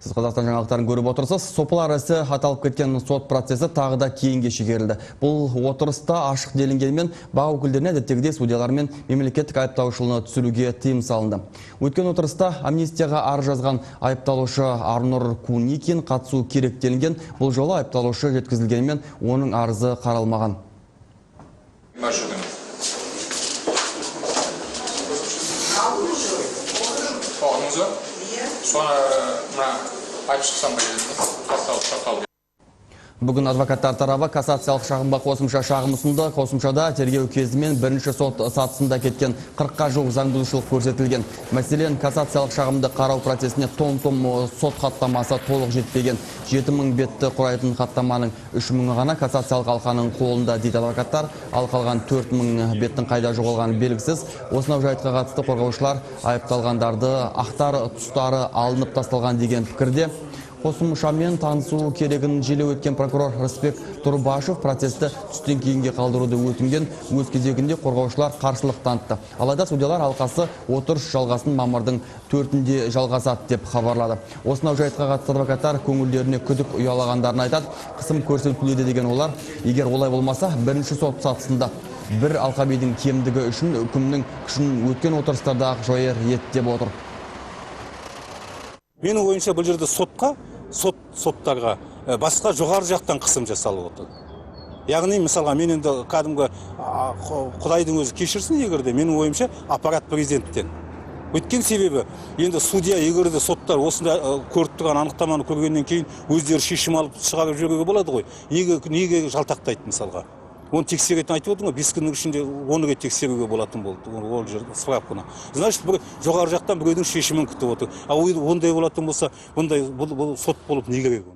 Сіз Қазақстан жаңалықтарын көріп отырсыз. Сопылар ісі аталып кеткен сот процесі тағы да кейінге шегерілді. Бұл отырыста ашық делінгенмен бақ өкілдеріне әдеттегідей судьялар мен мемлекеттік айыптаушыны түсіруге тыйым салынды. Өткен отырыста амнистияға арыз жазған айыпталушы Арнұр Куникин қатысу керек делінген. Бұл жолы айыпталушы жеткізілгенімен оның арызы қаралмаған. Бүгін адвокаттар тарабы кассациялық шағымға қосымша шағым ұсынды. Қосымшада тергеу кезімен бірінші сот сатысында кеткен 40-қа жуық заң бұзушылық көрсетілген. Мәселен, кассациялық шағымды қарау процесіне том-том сот хаттамасы толық жетпеген. 7000 бетті құрайтын хаттаманың 3000-ы ғана кассациялық алқаның қолында дейді адвокаттар. Ал қалған 4000 беттің қайда жоғалғаны белгісіз. Осынау жайтқа қатысты қорғаушылар айыпталғандарды ақтар тұстары алынып тасталған деген пікірде. Қосымшамен танысу керегін желеу еткен прокурор Рысбек Тұрбашев процесті түстен кейінге қалдыруды өтінген. Өз кезегінде қорғаушылар қарсылық танытты. Алайда судьялар алқасы отырыс жалғасын мамырдың 4-інде жалғасады деп хабарлады. Осынау жайтқа қатысты адвокаттар көңілдеріне күдік ұялағандарын айтады. Қысым көрсетіледі деген олар, егер олай болмаса, бірінші сот сатысында бір алқабидің кемдігі үшін үкімнің күшін өткен отырыстарда жояр еді деп отыр. Менің ойымша, бұл жерде сотқа, соттарға басқа жоғары жақтан қысым жасалып отыр. Яғни, мысалға, мен енді кәдімгі Құдайдың өзі кешірсін, егер де, менің ойымша, аппарат президенттен. Өткен себебі, енді судья, егер де соттар осындай көріп тұрған анықтаманы көргеннен кейін өздері шешім алып шығарып жіберуге болады ғой. Неге жалтақтайды мысалға? Оны тексеретін айтып отырмын ғой, 5 күннің ішінде 10 рет тексеруге болатын болды, ол жерде справканы. Значит, бір жоғары жақтан біреудің шешімін күтіп отыр. Ал ондай болатын болса, бұндай бұл сот болып не керек?